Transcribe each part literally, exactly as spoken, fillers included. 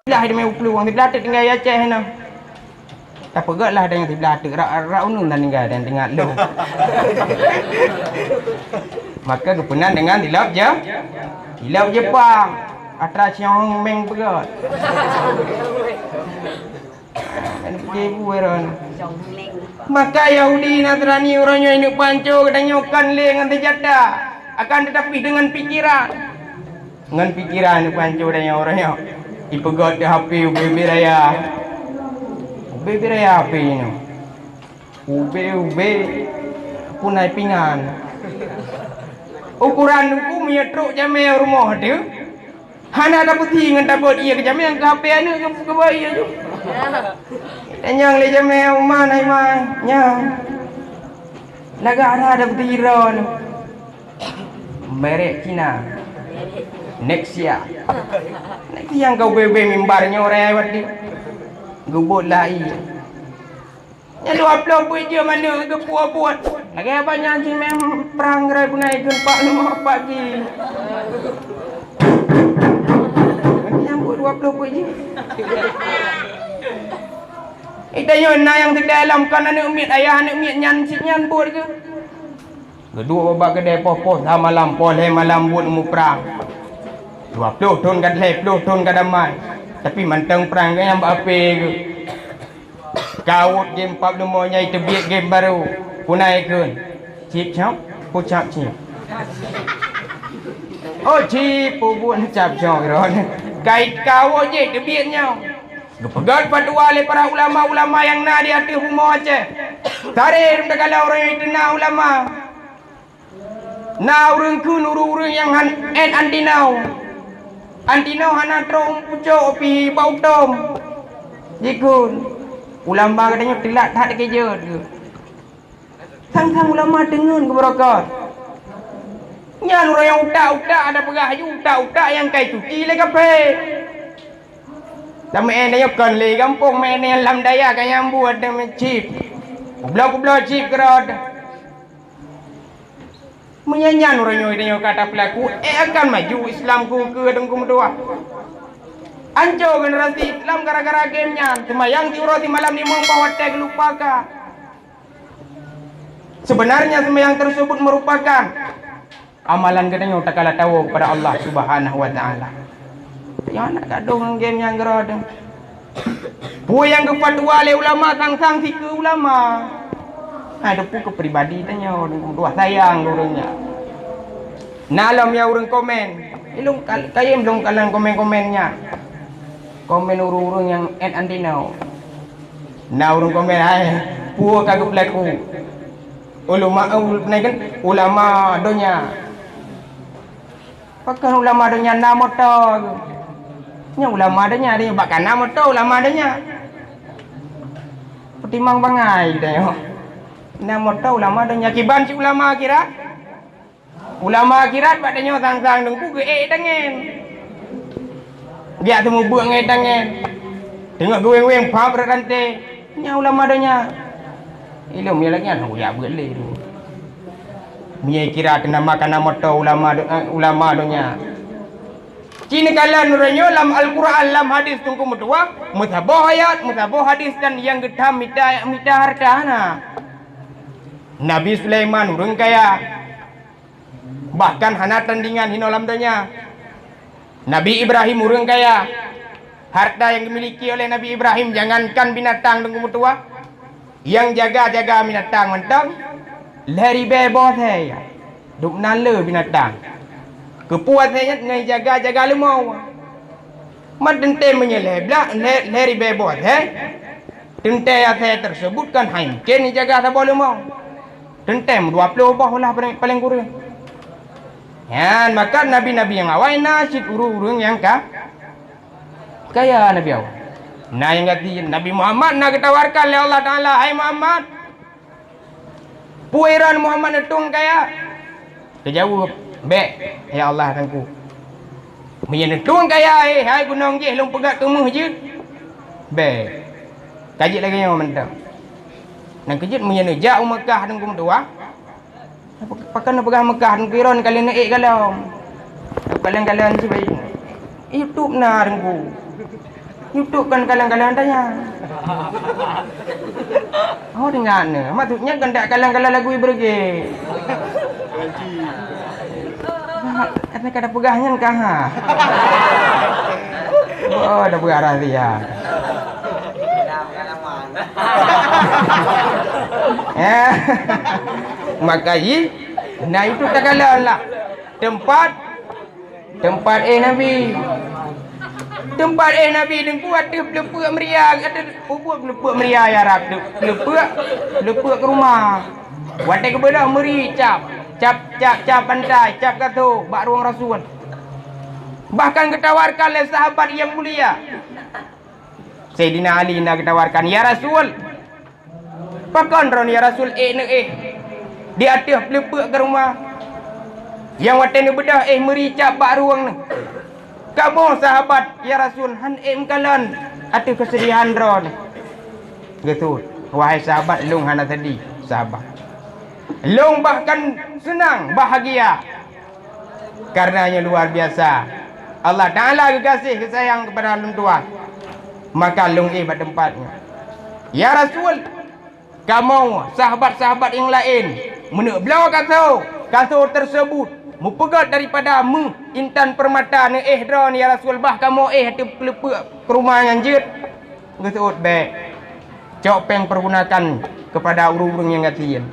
Siblah teumé u Plueng, siblah teuk tinggai Aceh na. Tapeugöt lah dan siblah teuk rak, rak uneun dan tinggai dan teuingat lôn. Maka geupeunan dengan silop je, silop Jepang. Atra siong meng peugöt. Kan pike bu eron. Maka Yahudi Nasrani uroe nyoe ineuk panco geutanyoe kon lé ngon seunjata, akan teutapi deungon pikiran. Ngon pikiran ineuk panco geutanyoe uroe nyoe. Ipeugöt di H P ubé-ubé raya. Ubé-ubé raya H P nyoe. Ubé-ubé punai pingan. Ukuran uku meunyoe trok jamé rumoh teuh. Hana tapeusi ngon tabot ié keu jamé nyang keu H P aneuk keu, keu bayi aju. Tanyong lé jamé uma na ima nyang lagak hana tapeusi droe. Merek Cina. Nexia. Nexia nyang ka ubé-ubé mimbar nyoe raya watèe. Geubot lai. Nyan dua ploh peuet jeuem aneuk geupeubuet. Lagèe abang nyan cimeng prang gerai guna ikheun pak leumoh pak jih. Nyan buet dua ploh peuet jeuem. Ita nyoe na nyang teuka lom kon aneuk miet, ayah aneuk miet nyan cit nyan buet keuh. Geuduek bak keudè poh-poh sa malam, poh lhèe malam buet muprang. Dua ploh thon ka, lhèe ploh thon ka damai. Tapi mantong prang geuh nyang bak ape geuh. Kawot game pap leumo nyai teubiet game barô. Puna ikheun. Cip cap, pucap cip. Oh cip, pubuet cap cok ron. Kai kawot jih teubiet nyoe. Geupeugöt fatwa lé para ulama-ulama nyang na di ateueh bumoe Aceh. Taré dum takalon ureueng nyang teuna ulama. Na ureueng kheun ureueng-ureueng nyang han-, ét anti nau. Anti nau hana trok u pucok pih bak utom. Jikheun, ulama geutanyoe teulat that teukeujot geuh. Sang-sang ulama teungeun keu beurokot. Nyan ureueng nyang utak-utak ada peugah aju utak-utak nyang kai cuci lé kaphé. Lam meu'en tanyoe kon lé gampông meu'en nyang lam daya ka nyang buet dan meucip. Kubloe-kubloe cip keurot. Meunyan nyan uroe nyoe tanyoe ka tapeulaku, ék akan maju Islam ku keue teungku meutuwah. Anco generasi Islam gara-gara game nyan, seumayang siuroe simalam limong boh watèe geulupakan. Sebenarnya seumayang tersebut merupakan amalan geutanyoe takala tawoe kepada Allah Subhanahu wa Ta'ala. Nyan hana gadôh ngon game nyang keudroe. Peue nyang geufatwa lé ulama sang-sang sikeue ulama. Hai teupeu keu pribadi tanyoe, dua sayang ureueng nyan. Na lom ya ureueng komen. Ilong kayém lôn kalon komen-komen nyan. Komen ureueng-ureueng nyang ét anti nau. Na ureueng komen, hai, peue ka geupeulaku? Ulama, ul-, ulama donya. Pakon ulama donya na moto? Nyoe ulama donya, dia bak kana moto ulama donya. Peutimang bangai tanyoe. Na moto ulama donya, kiban cit ulama akhirat. Ulama akhirat bak tanyoe sang-sang teungku geuék tangen. Geujak teumeubeuk ngon tangen. Teungoh geuwéng-wéng pap rot ranté. Nyan ulama donya. Ilôn meunyo lagèe nyan hana kujak beuet lé. Meunyo kira teunama kana moto ulama do-, eh, ulama donya. Ci neukalon uroe nyoe lam Al-Quran, lam hadis teungku meutuwah, meusaboh ayat, meusaboh hadis dan nyang geutham mita, mita hareuta hana. Nabi Sulaiman ureueng kaya. Bahkan hana tandingan hinoe lam donya. Nabi Ibrahim ureueng kaya. Harta nyang geumiliki oleh Nabi Ibrahim jangankan binatang teungku meutuwah, nyang jaga-jaga binatang mantong lhèe ribèe boh asèe. Dum na le binatang. Keupeue asèe nyan ngon jaga-jaga leumo. Man teuntèe meunyoe lhèe blah, lhèe, lhèe ribèe boh asèe. Teuntèe asèe tersebut kan hai mungken jijaga saboh leumo. Teuntèe meudua ploh boh ulah paleng, paleng kureueng. Nyan maka nabi-nabi nyang awai na cit ureueng-ureueng nyang ka kaya nabi awai. Na nyang gati Nabi Muhammad na geutawarkan lé Allah Taala, "Hai Muhammad, peue droen Muhammad neutueng kaya?" Geujaweueb, "Bèk, ya Allah Tuhanku. Meunyoe neutueng kaya, hai, hai gunong jih lôn peugah keumeuh jeuet." Bèk. Ka jeuet lagèe nyoe mantong. Nyang keujeuet meunyoe neujak u Meukah teungku meutuwah, pakon neupeugah Meukah teungku droen ka lheueh neuék galom. Kalon-kalon sibayeue. YouTube na teungku. YouTube kan kalang-kalang tanya. Oh, dengar ni. Maksudnya kan tak kalang-kalang lagu Ibrahim. Apa kata peugah nyan kah, ha? Oh, dah peugah rahsia. Eh. Maka i, nah itu takalon lah. Tempat, tempat eh Nabi. Tempat eh Nabi Teungku ateueh peuleupeuk meuria, ateueh ubit peuleupeuk meuria ya Rab. Peuleupeuk, peuleupeuk keu rumoh. Watèe geubeudôh meuri cap, cap, cap, cap pantai, cap gasoe bak rueng Rasul. Bahkan geutawarkan lé sahabat nyang mulia Saidina Ali na geutawarkan, "Ya Rasul, pakon droeneuh ya Rasul ék neuéh di ateueh peuleupeuk keu rumoh nyang watèe neubeudôh éh meuri cap bak rueng neuh? Kamoe sahabat ya Rasul hana ék meukalon ateueh keusedihan droeneuh." Geuteuôt, "Wahai sahabat, lôn hana sedih, sahabat. Lôn bahkan seunang, bahagia." Kareuna nyoe luar biasa. Allah Ta'ala geugaséh geusayang keupada lôn tuan. Maka lôn éh bak teumpat nyoe. Ya Rasul, kamoe sahabat-sahabat nyang laén meuneuk bloe gasoe, gasoe teuseubut meupeugöt daripada méuh intan peurmata neuéh droeneuh ya Rasul, bah kamoe éh ateueh peuleupeuk keu rumoh nyang jeuet. Geuteuôt, "Bèk. Cok péng peugunakan keupada ureueng-ureueng nyang gasien."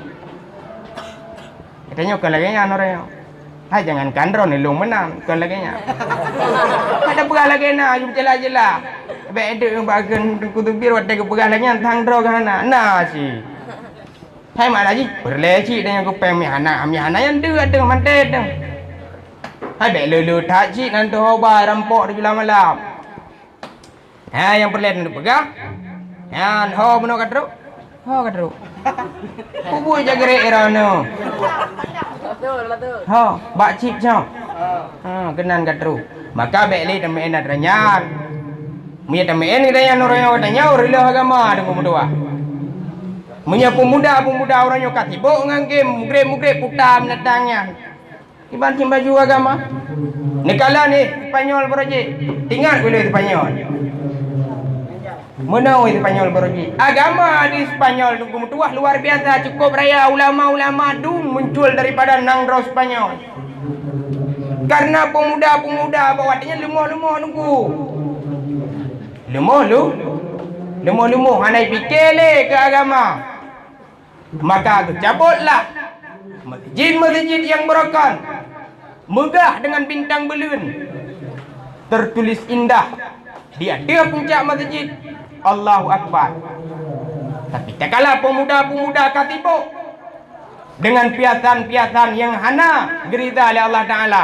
Geutanyoe kon lagèe nyan uroe nyoe. Hai, jangankan droeneuh, lôn meunan kon lagèe nyan. Ada peugah lagèe na, aju jeulaih-jeulaih. Bèk deuek bak kheun Teungku Zubir watèe geupeugah lagèe nyan, tang droe geuh hana. Na cit. Hai, makna jih peureulèe cit dan nyang kupéng meuhana, meuhana nyan deuek ateueh mantet deuh. Hai, bèk le-le that cit nan teuhoba rampok di jula malam. Ha, nyang peureulèe neupeugah. Nyan, ho meunoe ka trok? Ho ka trok. Kubu jak geurek droeneuh. Ho, bak cit cok. Ha, keunan ka trok. Maka bèk lé tameu'en atra nyan. Meunyoe tameu'en geutanyoe nurôh nyoe geutanyoe reuloh agama deungon meutuah. Meunyoe peumuda-peumuda uroe nyoe ka sibok ngon game, mugreb-mugreb puta binatang nyan. Iban cit baju agama. Neukalon éh Spanyol baroe jih. Ingat geuh lé Spanyol. Meunoe Spanyol baroe jih. Agama di Spanyol Teungku meutuah luar biasa, cukup raya, ulama-ulama dum muncul daripada nanggroe Spanyol. Kareuna peumuda-peumuda bak watèe nyan leumoh-leumoh Teungku. Leumoh lu, leumoh-leumoh hana jipike lé keu agama. Maka geucabotlah meuseujid-meuseujid nyang beurokon, meugah deungon bintang buleuen, teutuléh indah di ateueh puncak meuseujid, "Allahu Akbar." Tapi tatkala peumuda-peumuda ka sibok deungon piasan-piasan nyang hana geuridha lé Allah Ta'ala,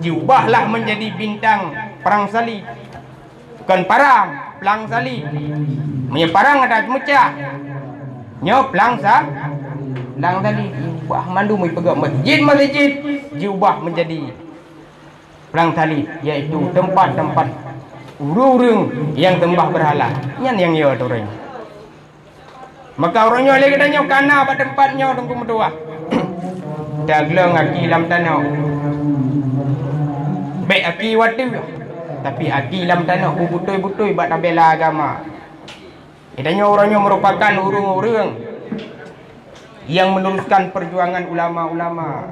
jiubahlah meunjadi bintang prang salib. Kon parang, plang salib. Meunyoe parang ada meucah. Nyoe plang sa-, plang salib. Jiubah mandum jipeugöt meuseujid-meuseujid, jiubah meunjadi plang salib, yaitu teumpat-teumpat ureueng-ureueng nyang seumbah beurhala. Nyan nyang yo tureng. Maka uroe nyoe lé geutanyoe ka na bak teumpat nyoe Teungku meutuah. Taglong aki lam tanoh. Bèk aki watèe, tapi aki lam tanoh beubutôi-butôi bak tabela agama. Geutanyoe uroe nyoe meurupakan ureueng-ureueng nyang meneruskan perjuangan ulama-ulama.